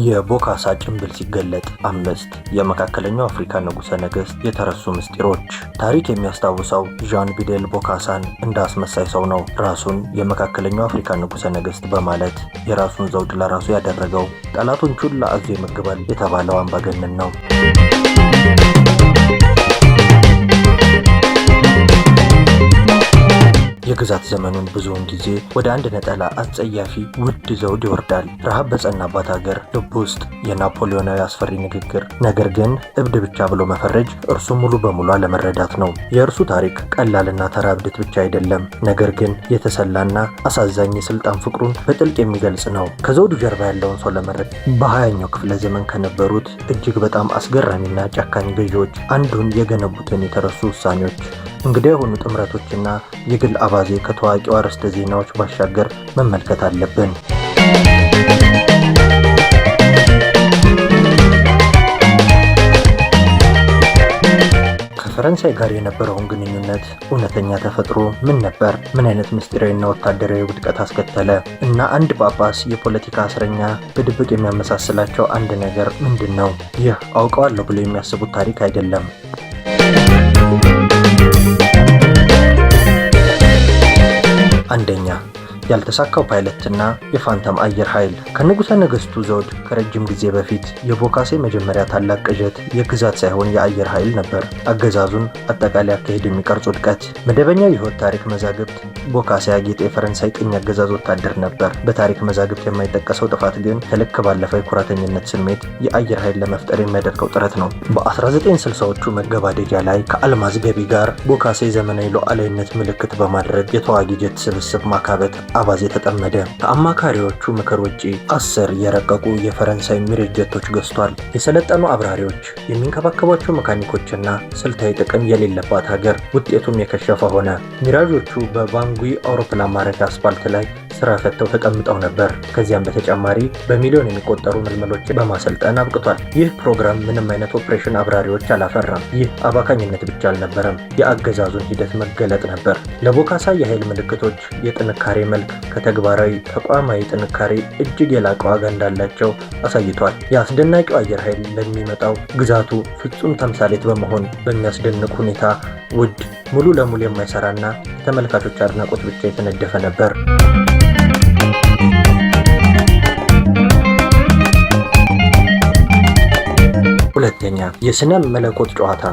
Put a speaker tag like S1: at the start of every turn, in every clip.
S1: የቦካሳ ጭንብል ሲገለጥ። 5. የመካከለኛው አፍሪካ ንጉሠ ነገሥት የተረሱ ምስጢሮች። ታሪክ የሚያስታውሰው ዣን ቢዴል ቦካሳን እንደ አስመሳይ ሰው ነው። ራሱን የመካከለኛው አፍሪካ ንጉሠ ነገሥት በማለት የራሱን ዘውድ ለራሱ ያደረገው፣ ጠላቶቹን ለአዞ ይመግባል የተባለው አምባገነን ነው። የግዛት ዘመኑን ብዙውን ጊዜ ወደ አንድ ነጠላ አስጸያፊ ውድ ዘውድ ይወርዳል። ረሃብ በጸናባት ሀገር ልብ ውስጥ የናፖሊዮናዊ አስፈሪ ንግግር። ነገር ግን እብድ ብቻ ብሎ መፈረጅ እርሱ ሙሉ በሙሉ አለመረዳት ነው። የእርሱ ታሪክ ቀላልና ተራ እብደት ብቻ አይደለም፣ ነገር ግን የተሰላና አሳዛኝ የስልጣን ፍቅሩን በጥልቅ የሚገልጽ ነው። ከዘውዱ ጀርባ ያለውን ሰው ለመረዳት በ20ኛው ክፍለ ዘመን ከነበሩት እጅግ በጣም አስገራሚና ጨካኝ ገዢዎች አንዱን የገነቡትን የተረሱ ውሳኔዎች፣ እንግዳ የሆኑ ጥምረቶችና የግል አባዜ ከታዋቂው አርዕስተ ዜናዎች ባሻገር መመልከት አለብን። ከፈረንሳይ ጋር የነበረውን ግንኙነት እውነተኛ ተፈጥሮ ምን ነበር? ምን አይነት ምስጢራዊና ወታደራዊ ውድቀት አስከተለ? እና አንድ ጳጳስ የፖለቲካ እስረኛ በድብቅ የሚያመሳስላቸው አንድ ነገር ምንድን ነው? ይህ አውቀዋለሁ ብሎ የሚያስቡት ታሪክ አይደለም። አንደኛ፣ ያልተሳካው ፓይለትና የፋንተም አየር ኃይል። ከንጉሠ ነገሥቱ ዘውድ ከረጅም ጊዜ በፊት የቦካሴ መጀመሪያ ታላቅ ቅዠት የግዛት ሳይሆን የአየር ኃይል ነበር። አገዛዙን አጠቃላይ አካሄድ የሚቀርጽ ውድቀት። መደበኛው የሕይወት ታሪክ መዛግብት ቦካሳ ያጌጠ የፈረንሳይ ቅኝ አገዛዝ ወታደር ነበር። በታሪክ መዛግብት የማይጠቀሰው ጥፋት ግን ከልክ ባለፈው የኩራተኝነት ስሜት የአየር ኃይል ለመፍጠር የሚያደርገው ጥረት ነው። በ1960ዎቹ መገባደጃ ላይ ከአልማዝ ገቢ ጋር ቦካሴ ዘመናዊ ሉዓላዊነት ምልክት በማድረግ የተዋጊ ጀት ስብስብ ማካበት አባዜ ተጠመደ። ከአማካሪዎቹ ምክር ውጪ 10 የረቀቁ የፈረንሳይ ሚሬጅ ጀቶች ገዝቷል። የሰለጠኑ አብራሪዎች፣ የሚንከባከቧቸው መካኒኮችና ስልታዊ ጥቅም የሌለባት ሀገር። ውጤቱም የከሸፈ ሆነ። ሚራዦቹ በባንጉ አውሮፕላን ማረፊያ አስፋልት ላይ ስራ ፈተው ተቀምጠው ነበር። ከዚያም በተጨማሪ በሚሊዮን የሚቆጠሩ ምልምሎች በማሰልጠን አብቅቷል። ይህ ፕሮግራም ምንም አይነት ኦፕሬሽን አብራሪዎች አላፈራም። ይህ አባካኝነት ብቻ አልነበረም፣ የአገዛዙን ሂደት መገለጥ ነበር። ለቦካሳ የኃይል ምልክቶች የጥንካሬ መልክ ከተግባራዊ ተቋማዊ ጥንካሬ እጅግ የላቀ ዋጋ እንዳላቸው አሳይቷል። የአስደናቂው አየር ኃይል ለሚመጣው ግዛቱ ፍጹም ተምሳሌት በመሆን በሚያስደንቅ ሁኔታ ውድ፣ ሙሉ ለሙሉ የማይሰራና የተመልካቾች አድናቆት ብቻ የተነደፈ ነበር። ሁለተኛ፣ የስነ መለኮት ጨዋታ፣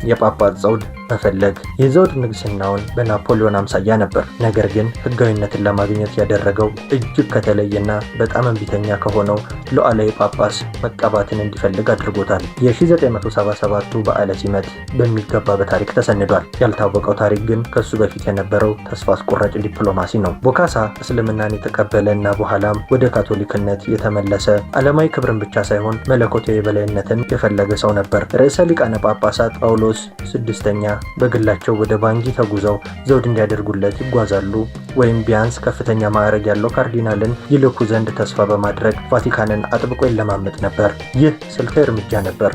S1: የጳጳስ ዘውድ መፈለግ። የዘውድ ንግስናውን በናፖሊዮን አምሳያ ነበር። ነገር ግን ህጋዊነትን ለማግኘት ያደረገው እጅግ ከተለየና በጣም እምቢተኛ ከሆነው ሉዓላዊ ጳጳስ መቀባትን እንዲፈልግ አድርጎታል። የ1977ቱ በዓለ ሲመት በሚገባ በታሪክ ተሰንዷል። ያልታወቀው ታሪክ ግን ከሱ በፊት የነበረው ተስፋ አስቆራጭ ዲፕሎማሲ ነው። ቦካሳ እስልምናን የተቀበለ እና በኋላም ወደ ካቶሊክነት የተመለሰ፣ ዓለማዊ ክብርን ብቻ ሳይሆን መለኮታዊ የበላይነትን የፈለገ ሰው ነበር። ርዕሰ ሊቃነ ጳጳሳት ጳውሎስ ስድስተኛ በግላቸው ወደ ባንጊ ተጉዘው ዘውድ እንዲያደርጉለት ይጓዛሉ ወይም ቢያንስ ከፍተኛ ማዕረግ ያለው ካርዲናልን ይልኩ ዘንድ ተስፋ በማድረግ ቫቲካንን አጥብቆ ይለማመጥ ነበር። ይህ ስልታዊ እርምጃ ነበር።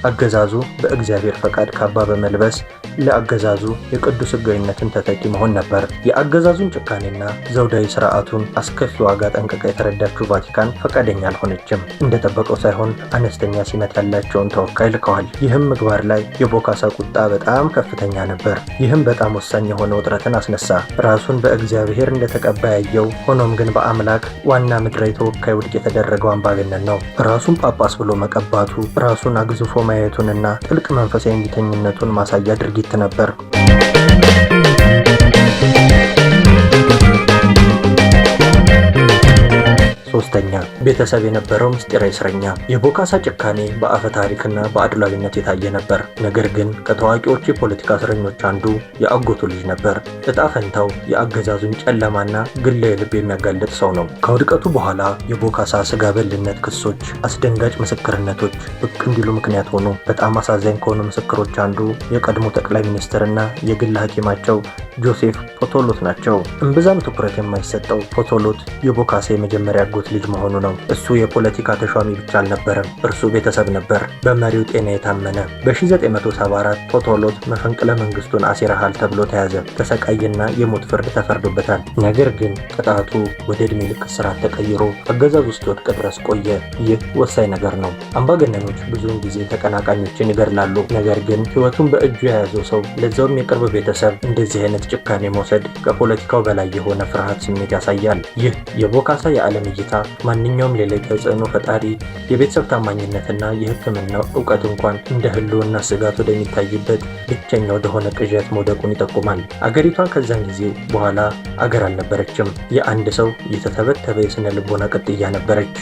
S1: አገዛዙ በእግዚአብሔር ፈቃድ ካባ በመልበስ ለአገዛዙ የቅዱስ ሕጋዊነትን ተተኪ መሆን ነበር። የአገዛዙን ጭካኔና ዘውዳዊ ስርዓቱን አስከፊ ዋጋ ጠንቅቃ የተረዳችው ቫቲካን ፈቃደኛ አልሆነችም። እንደጠበቀው ሳይሆን አነስተኛ ሲመት ያላቸውን ተወካይ ልከዋል። ይህም ምግባር ላይ የቦካሳ ቁጣ በጣም ከፍተኛ ነበር። ይህም በጣም ወሳኝ የሆነ ውጥረትን አስነሳ። ራሱን በእግዚአብሔር እንደተቀባ ያየው፣ ሆኖም ግን በአምላክ ዋና ምድራዊ ተወካይ ውድቅ የተደረገው አምባገነን ነው። ራሱን ጳጳስ ብሎ መቀባቱ ራሱን አግዝፎ ማየቱንና ጥልቅ መንፈሳዊ እምቢተኝነቱን ማሳያ ድርጊት ነበር። ሶስተኛ፣ ቤተሰብ የነበረው ምስጢራዊ እስረኛ። የቦካሳ ጭካኔ በአፈ ታሪክና በአድሏዊነት የታየ ነበር። ነገር ግን ከታዋቂዎቹ የፖለቲካ እስረኞች አንዱ የአጎቱ ልጅ ነበር። እጣ ፈንታው የአገዛዙን ጨለማና ግላዊ ልብ የሚያጋልጥ ሰው ነው። ከውድቀቱ በኋላ የቦካሳ ስጋ በልነት ክሶች አስደንጋጭ ምስክርነቶች ብቅ እንዲሉ ምክንያት ሆኑ። በጣም አሳዛኝ ከሆኑ ምስክሮች አንዱ የቀድሞ ጠቅላይ ሚኒስትርና የግል ሐኪማቸው ጆሴፍ ፖቶሎት ናቸው። እምብዛም ትኩረት የማይሰጠው ፖቶሎት የቦካሳ የመጀመሪያ አጎት የአጎት ልጅ መሆኑ ነው። እሱ የፖለቲካ ተሿሚ ብቻ አልነበረም፣ እርሱ ቤተሰብ ነበር፣ በመሪው ጤና የታመነ። በ1974 ቶቶሎት መፈንቅለ መንግስቱን አሲረሃል ተብሎ ተያዘ። ተሰቃየና የሞት ፍርድ ተፈርዶበታል። ነገር ግን ቅጣቱ ወደ ዕድሜ ልክ እስራት ተቀይሮ አገዛዙ እስኪወድቅ ድረስ ቆየ። ይህ ወሳኝ ነገር ነው። አምባገነኖች ብዙውን ጊዜ ተቀናቃኞችን ይገድላሉ። ነገር ግን ሕይወቱን በእጁ የያዘው ሰው፣ ለዛውም የቅርብ ቤተሰብ፣ እንደዚህ አይነት ጭካኔ መውሰድ ከፖለቲካው በላይ የሆነ ፍርሃት ስሜት ያሳያል። ይህ የቦካሳ የዓለም እይታ ማንኛውም ሌላ ተጽዕኖ ፈጣሪ የቤተሰብ ታማኝነትና የሕክምና እውቀት እንኳን እንደ ህልውና ስጋት ወደሚታይበት ብቸኛ ወደሆነ ቅዠት መውደቁን ይጠቁማል። አገሪቷን ከዛን ጊዜ በኋላ አገር አልነበረችም። የአንድ ሰው የተተበተበ የስነ ልቦና ቅጥያ ነበረች።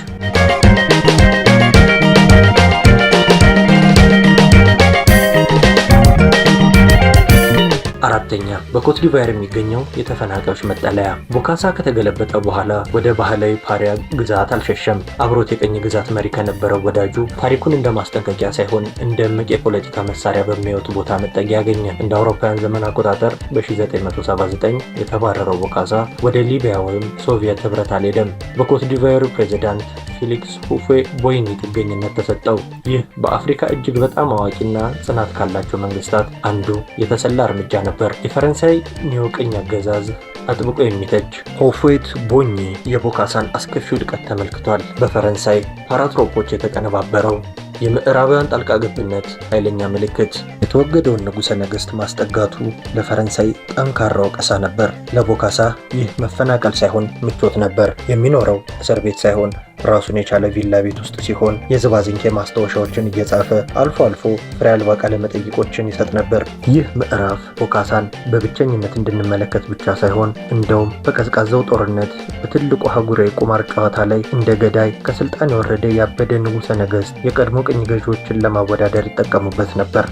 S1: አራተኛ፣ በኮትዲቫር የሚገኘው የተፈናቃዮች መጠለያ። ቦካሳ ከተገለበጠ በኋላ ወደ ባህላዊ ፓሪያ ግዛት አልሸሸም። አብሮት የቅኝ ግዛት መሪ ከነበረው ወዳጁ ታሪኩን እንደ ማስጠንቀቂያ ሳይሆን እንደ እምቅ የፖለቲካ መሳሪያ በሚያዩት ቦታ መጠጊያ ያገኘ። እንደ አውሮፓውያን ዘመን አቆጣጠር በ1979 የተባረረው ቦካሳ ወደ ሊቢያ ወይም ሶቪየት ህብረት አልሄደም። በኮትዲቫሩ ፕሬዚዳንት ፌሊክስ ሁፌ ቦይኒ ጥገኝነት ተሰጠው። ይህ በአፍሪካ እጅግ በጣም አዋቂና ጽናት ካላቸው መንግስታት አንዱ የተሰላ እርምጃ ነበር። የፈረንሳይ ኒዮ ቅኝ አገዛዝ አጥብቆ የሚተች ሆፌት ቦኚ የቦካሳን አስከፊ ውድቀት ተመልክቷል። በፈረንሳይ paratroop ኦች የተቀነባበረው የምዕራባውያን ጣልቃ ገብነት ኃይለኛ ምልክት የተወገደውን ንጉሠ ነገሥት ማስጠጋቱ ለፈረንሳይ ጠንካራ ወቀሳ ነበር። ለቦካሳ ይህ መፈናቀል ሳይሆን ምቾት ነበር። የሚኖረው እስር ቤት ሳይሆን ራሱን የቻለ ቪላ ቤት ውስጥ ሲሆን የዝባዝንኬ ማስታወሻዎችን እየጻፈ አልፎ አልፎ ፍሬ አልባ ቃለ መጠይቆችን ይሰጥ ነበር። ይህ ምዕራፍ ቦካሳን በብቸኝነት እንድንመለከት ብቻ ሳይሆን እንደውም በቀዝቃዛው ጦርነት በትልቁ አህጉራዊ ቁማር ጨዋታ ላይ እንደ ገዳይ፣ ከስልጣን የወረደ ያበደ ንጉሠ ነገሥት የቀድሞ ቅኝ ገዢዎችን ለማወዳደር ይጠቀሙበት ነበር።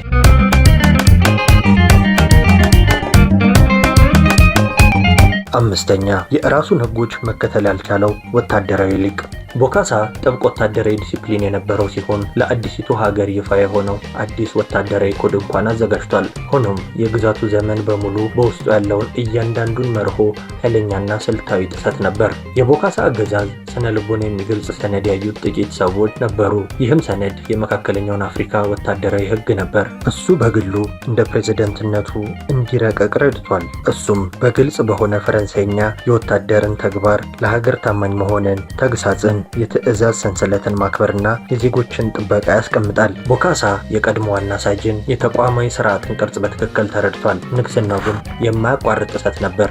S1: አምስተኛ፣ የራሱን ሕጎች መከተል ያልቻለው ወታደራዊ ሊቅ። ቦካሳ ጥብቅ ወታደራዊ ዲሲፕሊን የነበረው ሲሆን ለአዲሲቱ ሀገር ይፋ የሆነው አዲስ ወታደራዊ ኮድ እንኳን አዘጋጅቷል። ሆኖም የግዛቱ ዘመን በሙሉ በውስጡ ያለውን እያንዳንዱን መርሆ ኃይለኛና ስልታዊ ጥሰት ነበር። የቦካሳ አገዛዝ ስነ ልቦና የሚገልጽ ሰነድ ያዩት ጥቂት ሰዎች ነበሩ። ይህም ሰነድ የመካከለኛውን አፍሪካ ወታደራዊ ሕግ ነበር። እሱ በግሉ እንደ ፕሬዝደንትነቱ እንዲረቀቅ ረድቷል። እሱም በግልጽ በሆነ ፈረንሳይኛ የወታደርን ተግባር፣ ለሀገር ታማኝ መሆንን፣ ተግሳጽን፣ የትዕዛዝ ሰንሰለትን ማክበርና የዜጎችን ጥበቃ ያስቀምጣል። ቦካሳ የቀድሞ ዋና ሳጅን የተቋማዊ ስርዓትን ቅርጽ በትክክል ተረድቷል። ንግስናው ግን የማያቋርጥ ጥሰት ነበር።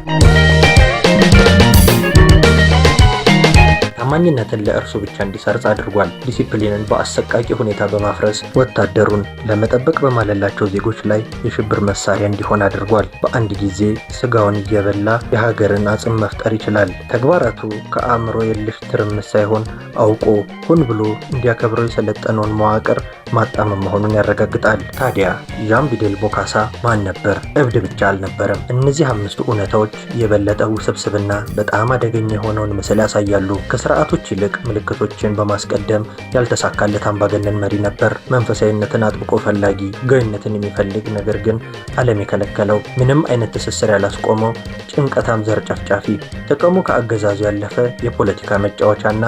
S1: ታማኝነትን ለእርሱ ብቻ እንዲሰርጽ አድርጓል። ዲሲፕሊንን በአሰቃቂ ሁኔታ በማፍረስ ወታደሩን ለመጠበቅ በማለላቸው ዜጎች ላይ የሽብር መሳሪያ እንዲሆን አድርጓል። በአንድ ጊዜ ስጋውን እየበላ የሀገርን አጽም መፍጠር ይችላል። ተግባራቱ ከአእምሮ የለሽ ትርምስ ሳይሆን አውቆ ሆን ብሎ እንዲያከብረው የሰለጠነውን መዋቅር ማጣመም መሆኑን ያረጋግጣል። ታዲያ ዣን ቢዴል ቦካሳ ማን ነበር? እብድ ብቻ አልነበረም። እነዚህ አምስቱ እውነታዎች የበለጠ ውስብስብና በጣም አደገኛ የሆነውን ምስል ያሳያሉ። ከስርዓቶች ይልቅ ምልክቶችን በማስቀደም ያልተሳካለት አምባገነን መሪ ነበር። መንፈሳዊነትን አጥብቆ ፈላጊ፣ ሕጋዊነትን የሚፈልግ ነገር ግን ዓለም የከለከለው፣ ምንም አይነት ትስስር ያላስቆመው ጭንቀታም ዘር ጨፍጫፊ፣ ጥቅሙ ከአገዛዙ ያለፈ የፖለቲካ መጫወቻና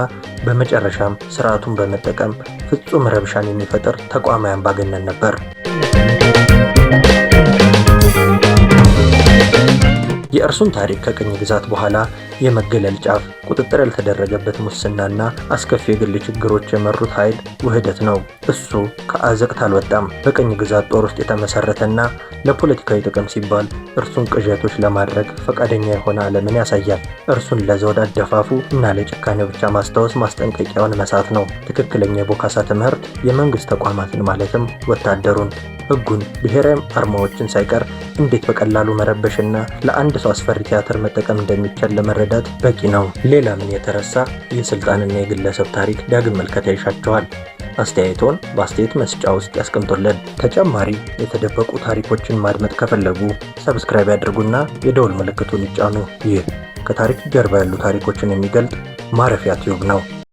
S1: በመጨረሻም ስርዓቱን በመጠቀም ፍጹም ረብሻን የሚፈጥር ተቋማዊ አምባገነን ነበር። የእርሱን ታሪክ ከቅኝ ግዛት በኋላ የመገለል ጫፍ፣ ቁጥጥር ያልተደረገበት ሙስናና አስከፊ የግል ችግሮች የመሩት ኃይል ውህደት ነው። እሱ ከአዘቅት አልወጣም። በቅኝ ግዛት ጦር ውስጥ የተመሰረተና ለፖለቲካዊ ጥቅም ሲባል እርሱን ቅዠቶች ለማድረግ ፈቃደኛ የሆነ ዓለምን ያሳያል። እርሱን ለዘውድ አደፋፉ እና ለጭካኔው ብቻ ማስታወስ ማስጠንቀቂያውን መሳት ነው። ትክክለኛ የቦካሳ ትምህርት የመንግስት ተቋማትን ማለትም ወታደሩን፣ ሕጉን፣ ብሔራዊ አርማዎችን ሳይቀር እንዴት በቀላሉ መረበሽና ለአንድ ሰው አስፈሪ ቲያትር መጠቀም እንደሚቻል ለመረዳት በቂ ነው። ሌላ ምን የተረሳ የስልጣንና የግለሰብ ታሪክ ዳግም መልከታ ይሻቸዋል? አስተያየቶን በአስተያየት መስጫ ውስጥ ያስቀምጡልን። ተጨማሪ የተደበቁ ታሪኮችን ማድመጥ ከፈለጉ subscribe ያድርጉና የደወል ምልክቱን ይጫኑ። ይህ ከታሪክ ጀርባ ያሉ ታሪኮችን የሚገልጥ ማረፊያ ቲዩብ ነው።